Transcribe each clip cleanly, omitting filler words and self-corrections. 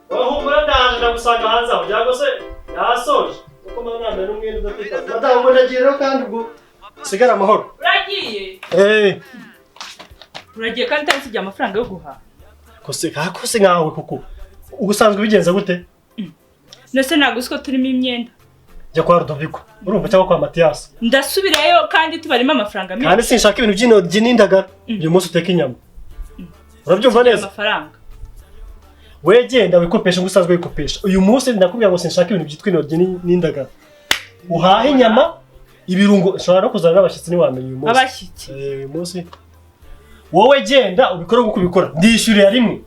Wahumura, ndaje, ndagusanga hanze aho cyangwa se nasoje kuko mba nambaye n'umwenda udateka. Madamu, ubwo ndagiye rero, kandi ubwo sigara amahoro. Uragiye? Eh. Uragiye kandi utansigiye amafaranga yo guhaha? Kose kakose nkawe kuko ubusanzwe ubigenza gute? Nose ntabwo uzi ko turimo imyenda? Jya kwa Rudoviko, urumva, cyangwa kwa Matiyasi. Ndasubirayo kandi tubarimo amafaranga Kandi menshi. sinshaka ibintu by'intoryi n'indagara. Uyu munsi uteka inyama, urabyumva neza? Amafaranga. We genda wikopesha ngo usanzwe wikopesha. Uyu munsi ndakubwira ngo sinshaka ibintu byitwa intoryi n'indagara. Uhahe inyama, ibirungo. Nshobora no kuzana n'abashyitsi, ntiwamenya uyu munsi. Abashyitsi? Eh, uyu munsi wowe genda ubikore nk'uko ubikora, ndishyurira rimwe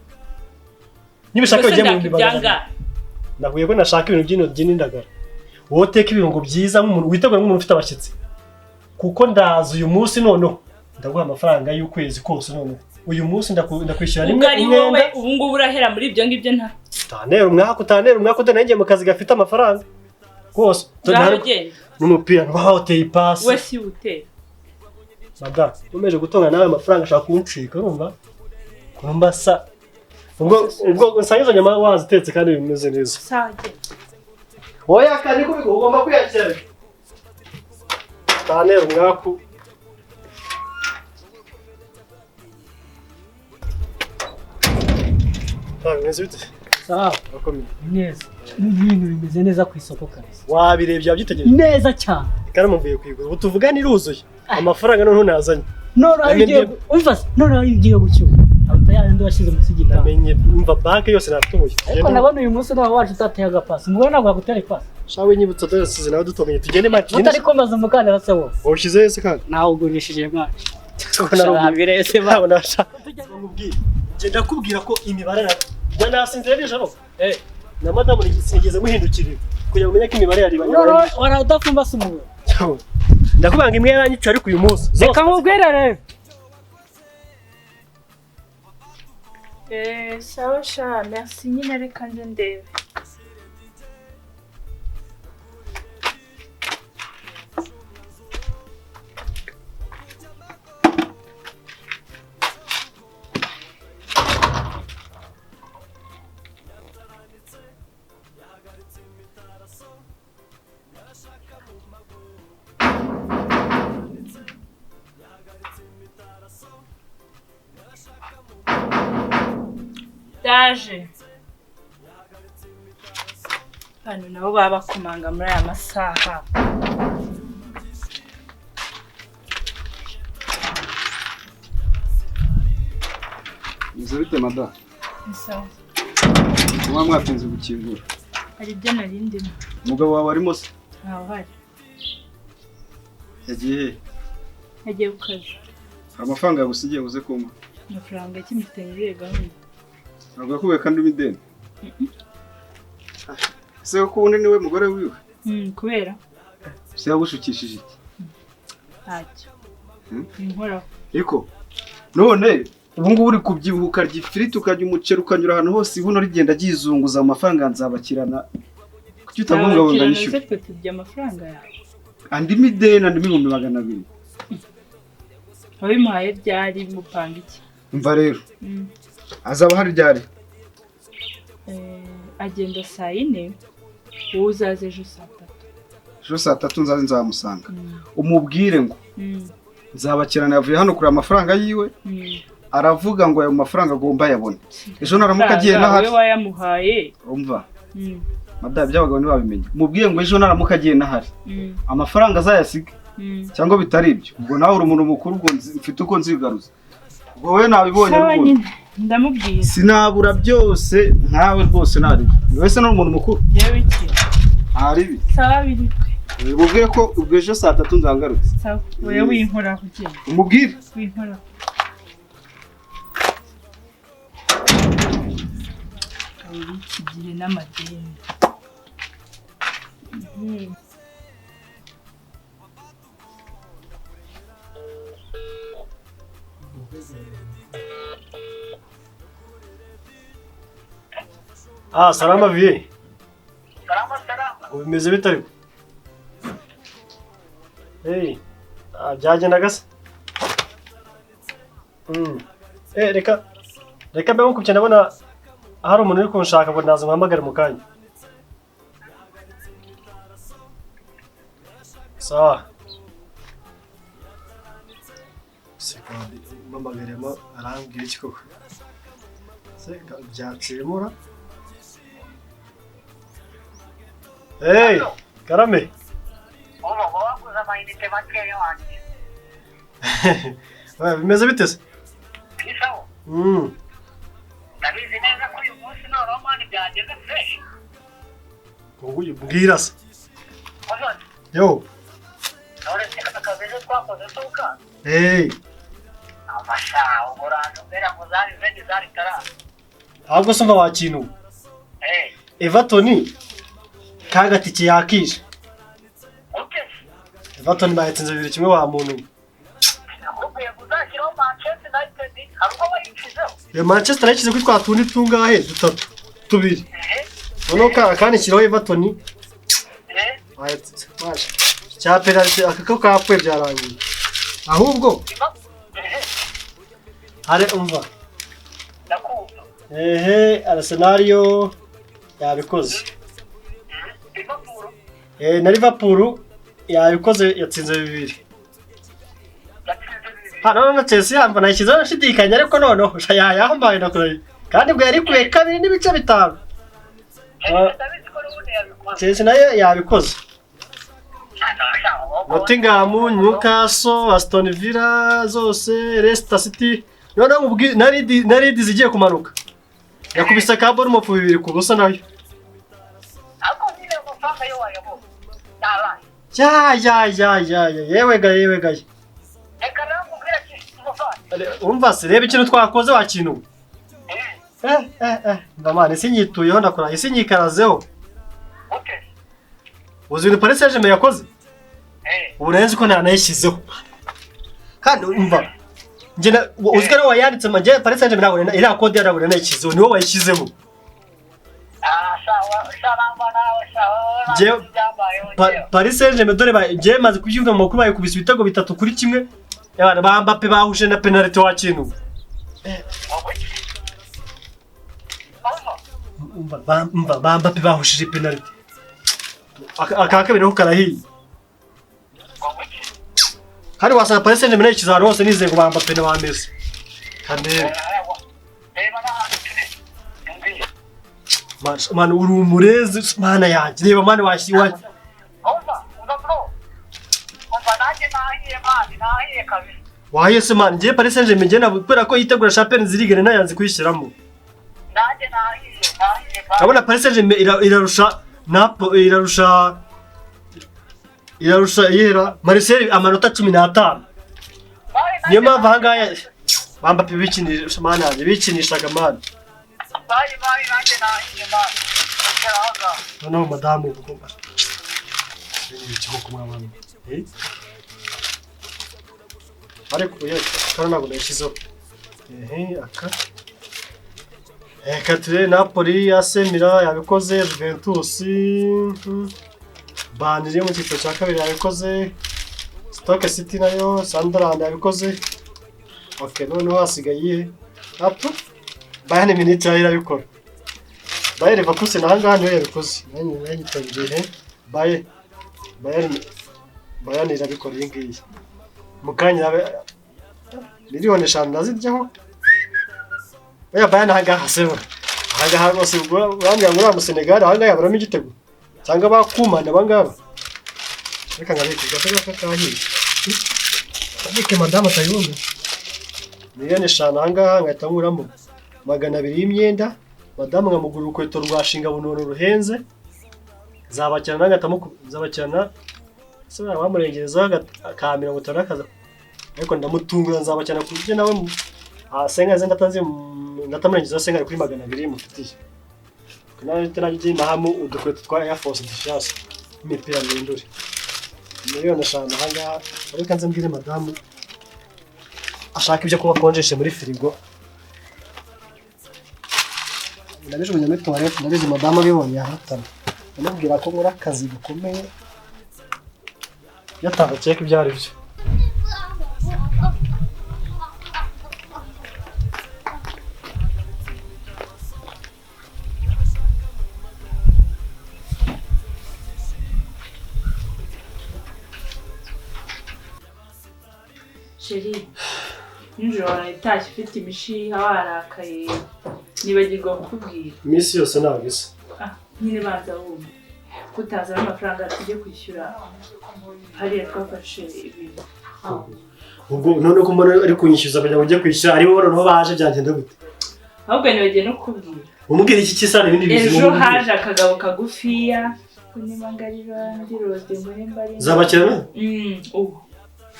nibishaka. Ubwo se Ujye mu bihumbi 200. ndaka. Nakubwiye ko nashaka ibintu by'intoryi n'indagara. Wowe uteka ibirungo byiza nk'umuntu witegura, nk'umuntu ufite abashyitsi, kuko ndaza uyu munsi. Noneho ndaguha amafaranga y'ukwezi kose. Noneho uyu munsi ndakwishyura rimwe Ubwo ari wowe. umwenda. Ubu ngubu urahera muri ibyo ngibyo nta Utanera umwaka, utanera umwaka, utanengeye mu kazi gafite amafaranga rwose. Ngaho genda. N'umupira ntibawuteye ipasi. We si utera. Madamu, ukomeje gutunga nawe, amafaranga ashaka kuncika, urumva kumba sa ubwo nsanga izo nyama wazitetse kandi bimeze neza. Sawa, genda. Oya, kandi ko ugomba kwiyakira, utanera umwaku. Ah, bimeze bite? Sawa. Urakomeye? Neza, ibintu bimeze neza ku isoko kabisa. Wabirebye, wabyitegereje? Neza cyane. Ikaramu mvuye kuyigura, ubu tuvugana iruzuye amafaranga. Noneho nazanye. Noneho Namenye- ugiye umva se, noneho ugiye gucyura aruta yandi washyize munsi y'igitanda. Namenye, umva, banki yose natuye. Ariko ndabona uyu munsi nawe wacu utateye agapasi, umugore ntabwo yagutera ipasi. Shawe, nyibutsa, dore size nawe dutonganye. Tugende mati, tugende. Utari kumbaza umukandara se wowe? Wawushyize hese kandi? Nawe ugurishije mwana. Ko Birese. Ntabwo nashaka nkubwire. Njye ndakubwira ko imibare na njye nasinzira nijoro. Eh. Na madamu sinigeze muhindukirira kugira ngo umenye ko imibare yari. Noneho waraye udafumbase umugore? Ndakubwira ngo imwe yaranyica, ariko uyu munsi zose. Reka nkubwire rero. Eh, sawa sha, merci nyine, reka nze ndebe. Ndaje. Hano nabo baba bakomanga muri aya masaha? Bimeze bite, mada? Ni sawa. Muba mwatinze gukingura. Hari ibyo nari ndimo. Umugabo wawe arimo se? Ntawe uhari. Yagiye he? Yagiye ku kazi. Hari amafaranga yagusigiye uze kumpa. Amafaranga kimufitanye ibihe gahunda? Ntabwo yakubwiye kandi urimo ideni? Ese ko ubundi niwe mugore wiwe? Kubera? Se yagushukishije iki? Ntacyo. Hmm? Inkoraho. Ariko none ubu ngubu uri kubyibuha, ukarya ifiriti, ukarya umuceri, ukanyura ahantu hose ibuno rigenda ryizunguza mu mafaranga nzabakirana. Kuki utabungabunga yishyura? Twe turya amafaranga yawe? Andi mideni, andi 200,000. Wabimuhaye ryari? Mupanga iki? Umva rero. Azaba hari ryari? Eh, agenda saa 4, wowe uzaze ejo saa 3. Ejo saa 3 nzaze, nzamusanga. Umubwire ngo nzabakirana yavuye hano kureba amafaranga yiwe. Aravuga ngo ayo mafaranga agomba ayabone. Ejo naramuka agiye Amafaranga n'ahari. wowe wayamuhaye? Umva. Madamu, by'abagabo ntibabimenye. Mubwiye ngo ejo naramuka agiye n'ahari. Amafaranga azayasiga. Cyangwa bitari ibyo, ubwo nawe uri umuntu mukuru, ubwo mfite uko nzigaruza. Ubwo wowe nabibonye Sawa. N'ubundi. Nyine ndamubwira. Sinabura byose nkawe rwose, ntaribi. Buri wese ni umuntu mukuru. Yewe iki? Ntaribi. Sawa, biri twe. Mubwire ko ubwo ejo saa 3 nzangarutse. Sawa, wowe winkoraho, ugenda. Umubwire. Winkoraho. Abo iki gihe n'amadeni. Ah, salama vie. Salama salama. Ubu bimeze bite ariko? Hey, ah, byagendaga se? Eh, reka mbe nkukubye, ndabona Hari umuntu uri kunshaka ngo ndaza muhamagare mu kanya. Sawa. Sekondi mpamagaremo arambwira iki koko? Se byacimura. Hey, Karame. Ubu waguze amayinite makeya wanjye. Bimeze bite se? Ni sawa. Ndabizi neza ko uyu munsi noneho mani byageze fresh. Mbwira se. Yo. None se akazi ejo twakoze tuka? Hey. Amasha, uburandu mbera ngo zari zindi zari tara. Ahubwo se umva wakintu. Hey. Everton kagatike yakije. Okay. Everton bayitsinze 2-1 wa muntu. Uzashyiraho Manchester United hari ubwo bayikizeho. Manchester yakize kuri twa tundi tungahe dutatu tubiri. Noneho kandi shyiraho Everton. Cya penalty akako kapwe byarangiye. Ahubwo hari umva. Ndakumva. Ehe, Arsenal yo yabikoze. Liverpool. Na Liverpool yabikoze yatsinze 2. Hano na Chelsea yamba nashyizeho nashidikanya ariko noneho yayambaye nakuraye kandi bwo yari kuye 2.5. Chelsea nayo yabikoze. Nottingham, Newcastle, Aston Villa zose, Leicester City noneho na Leeds zigiye kumanuka. Yakubise ka Bournemouth 2-0 nayo. Ya ya ya ya yewe ga yewe ga. Umva se reba ikintu twakoze wakintu. Ndamana sinyituyeho ndakora isinyikarazeho. Okay. Uzi ni Paris Saint-Germain yakoze? Ubu nzi ko ntanayishyizeho. Kandi umva nje uzi ko wayanditse manje Paris Saint-Germain ntabwo ira code yarabona nayishyizeho niwo wayishyizemo. Sawa sawa nawe sawa. Paris Saint-Germain dore nje maze kubyumva mu makuru bayikubise ibitego 3-1. Yabana ba Mbappe bahuje na penalty wakintu. Umva ba Mbappe bahushije penalty. Aka kabiri ho karahiye. Kandi wasanga Paris Saint-Germain ikiza hose nizeye ngo ba Mbappe na ba Messi. Kandi man uri umurezi mana yanjye reba man washyi wa. Wahiye se man ngiye Paris Saint-Germain ngiye kubera ko yitegura Champions League nayanze kuyishyiramo. Nanjye nahiye. Urabona Paris Saint-Germain irarusha Napoli irarusha ihera Marseille amanota 15. Niyo mpamvu aha ngaha ba Mbappe bikinisha man yanjye bikinishaga man. Bye bye nanjye nahiye man. Noneho madamu ugomba. Ariko kano ntabwo nayishyizeho. Aka Katire Napoli, AC Milan yabikoze, Juventus, Burnley mu cyiciro cya kabiri yabikoze, Stoke City nayo, Sunderland yabikoze. Okay, noneho hasigaye apo Bayern Munich nayo irabikora. Bayer Leverkusen aha ngaha niyo yabikoze. Nayo yitabiriye Bayern irabikora iyi ngiyi. Mu kanya miliyoni 5 ndaziryaho. Oya Bayern aha ngaha se. Aha ngaha rwose urambwira ngo uriya mu Senegal aha ngaha yaburamo igitego. Cyangwa bakumana aba ngaba. Reka ngabike gato kahiye. Abike madamu atayibonye. Miliyoni 5 aha ngaha ngahita nkuramo 200 y'imyenda. Madamu nkamugura urukweto rwa shinga bunono ruhenze. Zabakirana ngahita zabakirana. Se bamurengereza ka 50 akaza. Ariko ndamutungura nzabakirana ku buryo nawe senga ze ndatanze ndatamurengereza senga kuri 200 mufitiye. Nawe teragiye nahamu udukweto twa Air Force dushyashya imipira ndendure. Miliyoni 5 aha ngaha ariko nze mbwire madamu ashaka ibyo kuba konjeshe muri firigo. Ndabijugunya muri toilette ndabizi madamu abibonye ahatana. Ndamubwira ko nkora akazi gakomeye. Yatanga check ibyo ari byo. Chéri, nijoro waratashye ufite imishiha warakaye, nibagirwa kukubwira. Iminsi yose ntabwo isa. Nyine banza wumve ko utazana amafaranga tujye kwishyura hariya twafashe ibintu. Ubwo none ko mbona ari kunyishyuza kugira ngo ujye kwishyura aribo noneho baje byagenda gute? Ahubwo nibagiye no kukubwira. Umubwira iki kisana ibindi bizima. Ejo haje akagabo kagufiya Zabakirana? Ubu.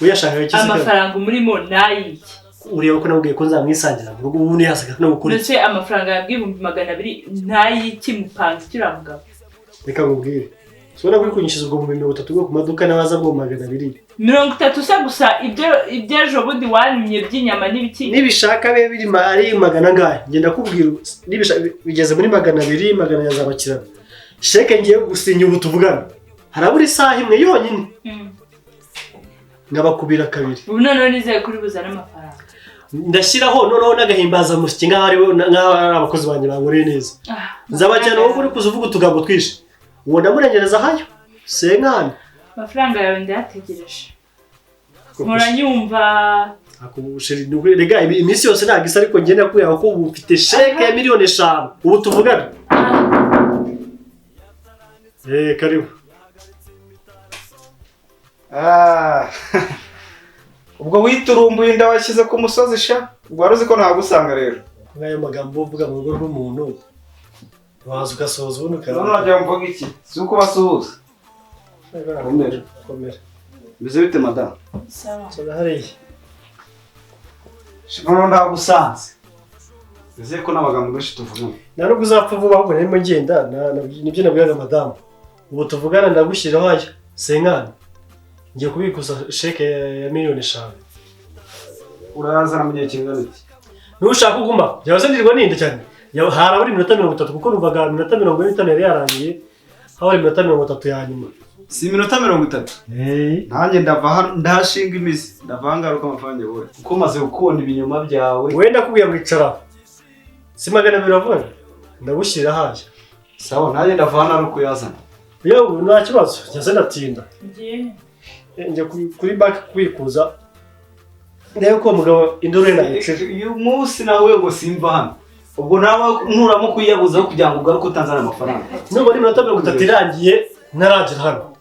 Uyashaka iki se? Amafaranga umurimo nayiki? Ureba ko nabwiye ko nzamwisangira mu rugo ubu nihasaga no gukora iki? Ndetse amafaranga yabwiye 200,000 nayiki mupanze kiriya mugabo. Reka nkubwire. Ubona ko kunyishyuza ubwo mu 30 bwo ku maduka n'abaza bwo 200. 30 se gusa ibyo ibyejo bundi wanimye by'inyama n'ibiki? Nibishaka be biri ari magana angahe? Ngenda kubwira nibishaka bigeze muri 200 magana ya Zabakirana. Sheke ngiye gusinya ubu tuvugana. Harabura isaha imwe yonyine. Ngabakubira kabiri. Ubu noneho nizeye kuri buzana amafaranga. Ndashyiraho noneho n'agahimbaza musyi nkaho ari nkaho ari abakozi banjye bankoreye neza. Nzabakirana wowe uri kuza uvuga utugambo twinshi. Uwo ndamurengereza hayo. Senkana. Amafaranga yawe ndayategereje. Muranyumva. Akubushiri rega iminsi yose ntabwo isa ariko ngenda kuyaho ko ubu mfite sheke ya 5,000,000 ubu tuvugana. Karibu. Ubwo witurumbuye inda washyize ku musozi sha, ubwo wari uzi ko ntagusanga rero. Nk'ayo magambo uvuga mu rugo rw'umuntu waza ugasohoza ubundi ukaba. None wagira mvuga iki? Si uko basuhuza. Komera. Komera. Bimeze bite madame? Sawa. Sawa hariya. None ndagusanze. Nizeye ko n'amagambo menshi tuvugana. Nta nubwo uzapfa vuba ahubwo narimo ngenda nibyo nabwiraga madamu. Ubu tuvugana ndagushyiraho aya senkani. Ngiye kubikuza sheke ya 5,000,000. Urazana mu gihe kingana iki? Nushaka uguma byaba ndirwa ninde cyane. Harabura iminota 30 kuko numvaga iminota 45 yari yarangiye. Habura iminota 30 ya nyuma. Si iminota 30. Nanjye ndava hano ndahashinga imizi. Ndava ngaruka amafaranga wowe. Kuko maze gukubona ibinyoma byawe. Wenda kubwiye mwicara. Si 200 avuga. Ndagushyira haya. Sawa nanjye ndava hano ari kuyazana. Yewe nta kibazo. Njye ndatinda. Ngiye. Njya kuri banki kubikuza. Ndebe ko mugabo induru nayice. Uyu munsi nawe ngo simva hano. Ubwo nawe nturamo kuyiyabuzaho kugira ngo ugaruke utanzana amafaranga. Nubwo iminota 30 irangiye ntaragera hano.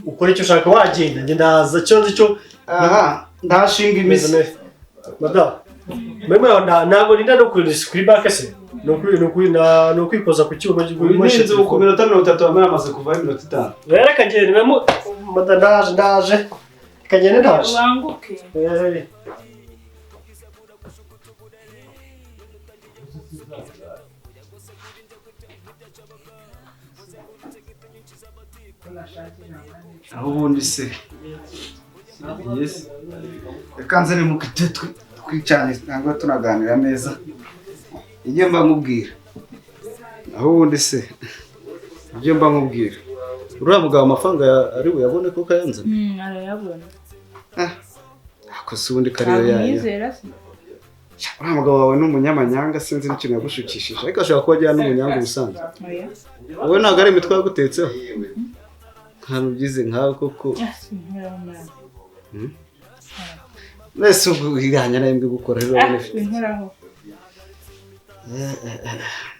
Ukora icyo ushaka wagenda njye ndaza cyo nzi cyo. Aha ndashinga imizi. Madam. Mwe ntabwo ninda no kuri banki se. No kwikoza ku cyuma cy'umushinzi ku minota 30 bamwe bamaze kuvaho iminota 5. Rero kagenda mwe madam ndaje. Kagenda ndaje. Wanguke. Aho ubundi se. Yes. Reka nze nimukite twicane ntabwo tunaganira neza. Ibyo mba nkubwira. Aho ubundi se. Ibyo mba nkubwira. Uriya mugabo amafaranga ari buyabone kuko ayanzana. Arayabona. Ako se ubundi kariyo yayo. Amwizera se. Uriya mugabo wawe ni umunyamanyanga sinzi n'ikintu yagushukishije ariko ashobora kuba ajyana n'umunyanga ubusanzwe. Wowe ntabwo ari imitwe yagutetseho. Ntabwo byize nkawe koko. Nese ubwo iranya nayo mbwe gukora rero urabona ifite.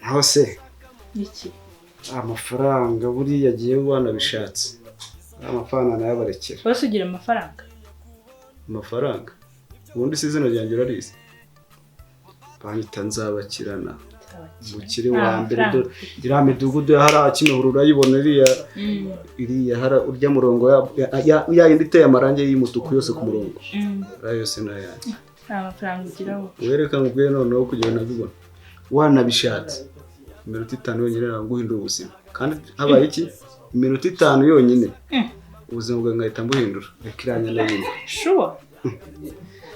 Naho se iki? Amafaranga buriya agiye wanabishatse. Amafaranga nayabarekera. Bose ugira amafaranga? Amafaranga? Ubundi si izina ryanjye urarizi. Banyita Nzabakirana. Umukire wa mbere iriya midugudu ya hariya Kimihurura urayibona iriya hara urya murongo ya yindi iteye amarangi y'umutuku yose ku murongo. Iriya yose ni ayanjye. Nta mafaranga ugiraho. Wereka nkubwire noneho kugira ngo nabibone. Wanabishatse. Iminota 5 yonyine naguhindura ubuzima. Kandi habaye iki? Iminota 5 yonyine. Ubuzima bwawe ngahita mbuhindura. Reka iranya n'ibindi. Sure.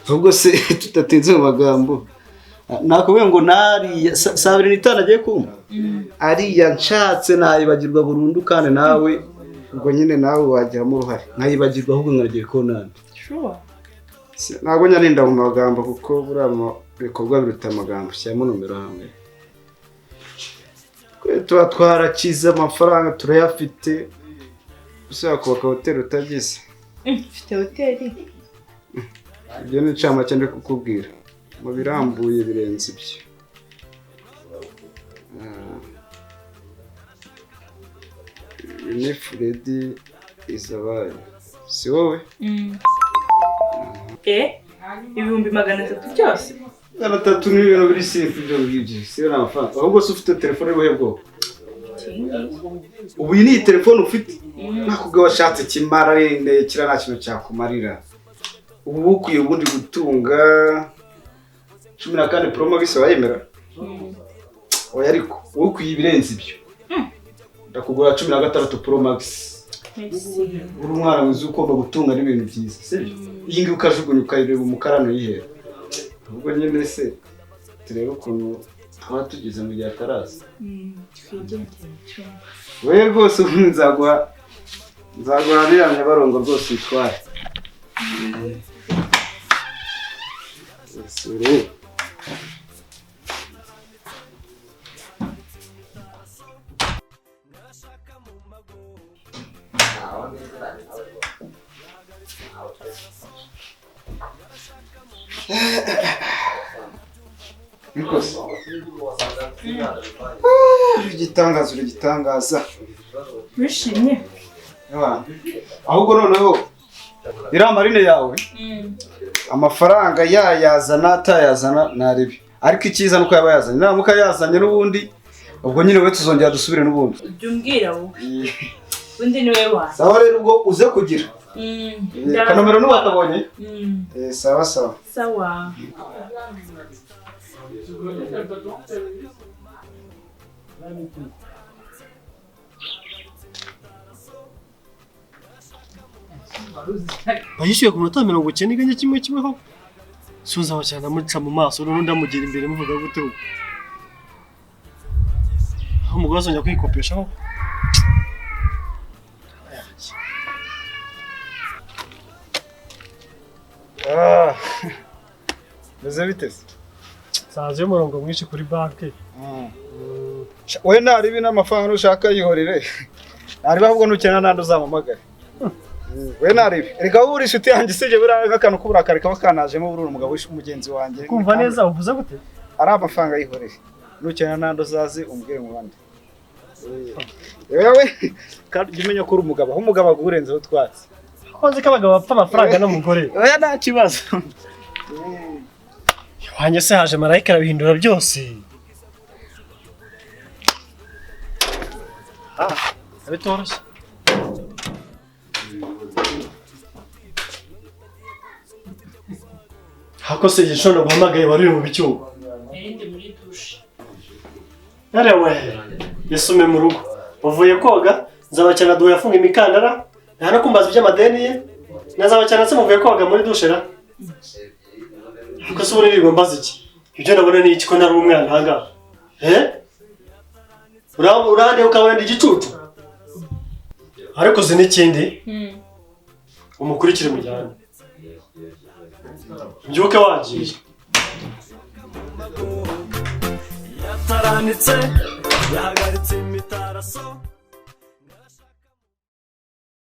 Ahubwo se tudatinze mu magambo. Nakubwiye ngo nariya saa 25 agiye kumpa. Ariya nshatse nayibagirwa burundu kandi nawe ubwo nyine nawe wagiramo uruhare. Nkayibagirwa ahubwo nkagiye ko nandi. Sure. Ntabwo nyarinda mu magambo kuko buriya bikorwa biruta amagambo. Shyiramo nomero hamwe. Tuba twarakize amafaranga turayafite. Ushobora kubaka hoteli utagize. Mfite hoteli. Ibyo ni incamake ndi kukubwira. Mu birambuye birenze ibyo. Ni Freddy Izabayo. Si wowe? 300,000 byose? 300 ni ibintu biri simple ibyo ngibyo. Si yo amafaranga. Ahubwo se ufite telefone y'ubuhe bwoko? Ubu iyi ni telefone ufite? Nakubwiye washatse kimara rende kira nta kintu cyakumarira. Ubu ukwiye ubundi gutunga 14 Pro Max wayemera? Oya ariko ukwiye ibirenze ibyo. Ndakugura 16 Pro Max. Uri umwana mwiza ugomba gutunga n'ibintu byiza, sibyo? Iyi ngiyi ukajugunya ukayireba umukarano yihera. Ubwo nyine se turebe ukuntu twaba tugeze mu gihe ataraza. We rwose ubu nzaguha biriya Nyabarongo rwose uyitware. Sure. Nikosi. Igitangaza urigitangaza. Wishimye? Ahubwo noneho iriya marine yawe amafaranga yayazana atayazana naribi. Ariko icyiza nuko yaba yazanye. Naramuka yazanye n'ubundi ubwo nyine we tuzongera dusubire n'ubundi. Ujya umbwira wowe. Undi ni wewe wa. Sawa rero ubwo uze kugira. Kanomero n'uwakabonye? Sawa sawa. Sawa. Bayishyuye ku minota 90 iganye kimwe kimwe ho. Suza abacana muca mu maso n'undi amugira imbere muvuga gute ubu. Aho umugore azongera kwikopesha ho. Meze bitese. Sanze y'umurongo mwinshi kuri banki. We naribi n'amafaranga ushaka yihorere. Naribi ahubwo nukena nandi uzamamagare. We naribi. Reka wowe uri inshuti yanjye sije buriya nk'akantu k'uburakari kaba kanajemo buri umugabo mugenzi wanjye. Kumva neza uvuze gute? Ari amafaranga yihorere. Nukena nandi uzaze umbwire mu bandi. Yewe kandi jya umenya ko uri umugabo, aho umugabo agurenzeho twatsi. Koze ko abagabo bapfa amafaranga n'umugore. Oya nta kibazo. Wanjye se haje marayika arabihindura byose. Bitoroshye. Hako se igishoro guhamagaye wari mu bicyugo. Narindi muri douche. Yarewe. Yasume mu rugo. Uvuye koga, nzabacana duhe afunga imikandara, nta no kumbaza iby'amadeni ye. Nazabacana se muvuye koga muri douche ra. Hako se ubu mbaza iki? Ibyo nabona ni iki ko nari umwana ahangaha? Urande ukabona ndi igicucu. Ariko uzi n'ikindi? Umukurikire mujyane. Mbyuke wagiye. Yataranitse yahagaritse imitaraso.